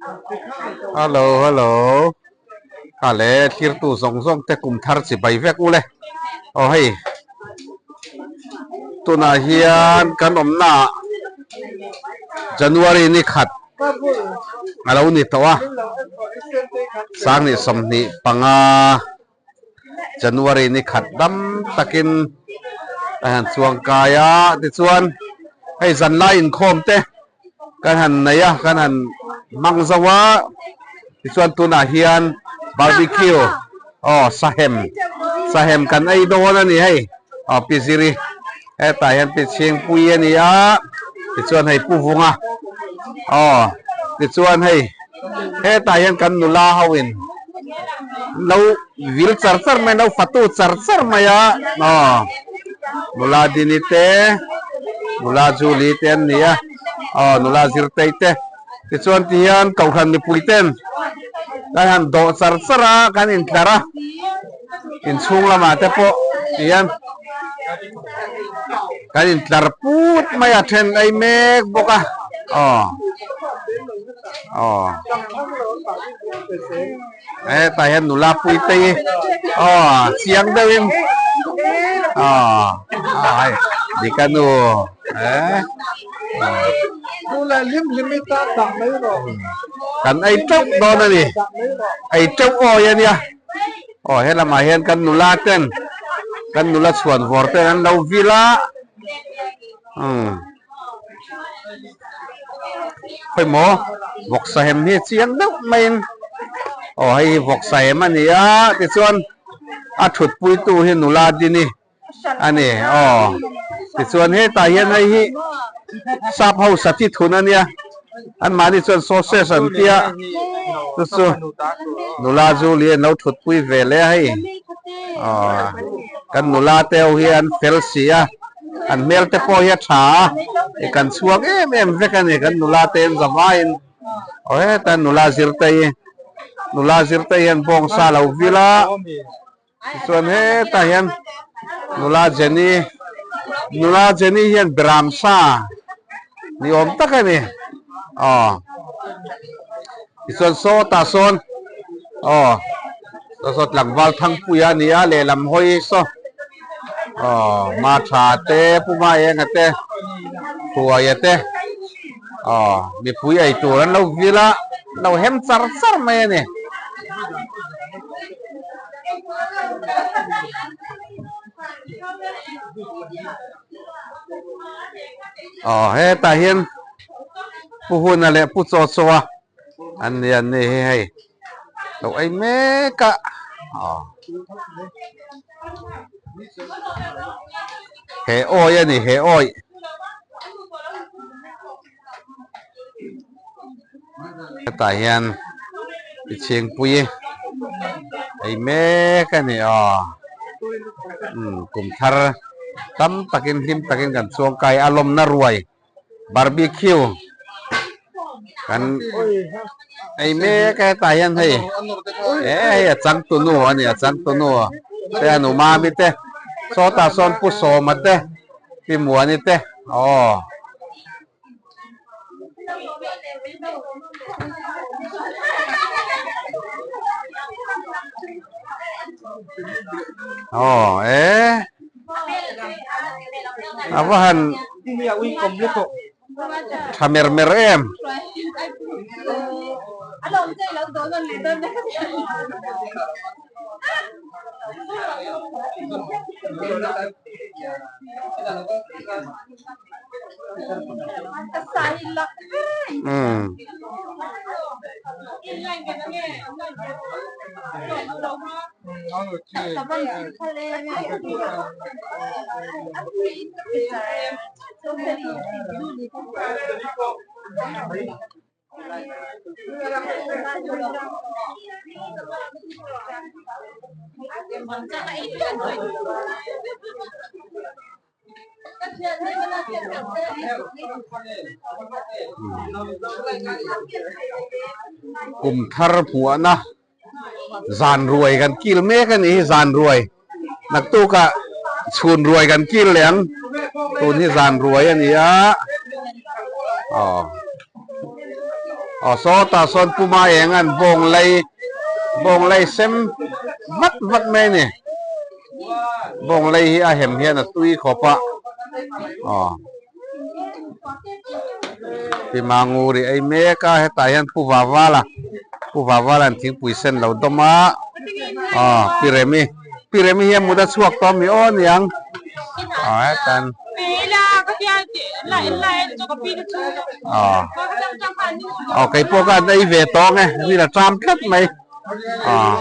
Hello hello a le thirtu zawng zawng te kum thar chi bai vek u le aw hei tunah hian kan awmna ah January ni khat a lo ni tawh a sanghnih 25. January ni khat dam takin a han chuang kai a tichuan hei zan lai inkhawm te kan han nei a kan han hmang zo a tichuan tunah hian barbecue aw sahem sahem kan ei dawn a ni hei aw pi ziri hetah hian pi chhingpui a ni a tichuan hei pu vunga aw tichuan hei hetah hian kan nula ho in lo vil char char mai lo fatu char char mai a aw nula dini te nula juli te an ni a aw nula zirtei te tichuan ti hian kohhran mipui ten kan han dawh char char a kan intlar a inchhung lamah te pawh ti hian kan intlar put mai a then ei mek bawk a aw aw hetah hian nula pui te hi aw chiang deuhin aw ai dika nu eh kan ei teuh dawn a ni ei teuh awi a nia. Aw he lamah hian kan nula ten kan nula chhuan vawr ten an lo vil a umm khawimaw vawksa hem hi chiang deuh maiin aw hei hi vawksa hem a ni a tichuan a thutpui tu hi nula dini a ni aw tichuan hetah hian hei hi sap ho sati thun a nia anmahni chuan sausage an tia chu chu nula zu lian lo thutpui ve leh a hei aw kan nula te ho hi an fel si a an hmel te pawh hi a tha a ih kan chhuak em em vek a ni kan nula te an zavaiin aw heta nula zirte hi nula zirte hian bawngsa a lo vil a. Tichuan hetah hian nula Jenny nula Jenny hian beram sa ni awm tak a ni aw tichuan sawtah sawn aw saw saw tlangval Thangpuia a ni a lehlam hawi saw aw ma tha te pu ma enga te Hruaia te aw mipui ei tur an lo vil a lo hem char char mai a ni. Aw hetah hian Pu Huna leh Pu Chaw Chaw a an ni an ni hi hei lo ei mek a aw he awi a ni he awi. Hetah hian i chhingpui ei mek a ni aw umm kum thar tam takin hlim takin kan chuang kai a lawmna ruai barbecue kan ei mek a hetah hian hei eh hei a changtunu a ni a changtunu te a nu mami te sawtah sawn pu sawma te pi muani te aw. Aw eh a va han tha mer mer em. Umm. Kum thar hmuahna zan ruai kan kil mek a nih hi zan ruai naktukah chhun ruai kan kil leh ang tun hi zan ruai a ni a aw. Aw sawtah sawn Puma eng an bawng lei bawng lei sem vat vat mai a ni. Bawng lei hi a hem hian a tui khawp a aw Pima nguri ei mek a hetah hian Pu Vavala Pu Vavala an thingpui sen lo dawm a aw Pi Remi Pi Remi hi a mut a chhuak tawh mi aw aniang aw hetan aw aw keipawh khan ei ve tawng e ril a ṭam tlat mai aw.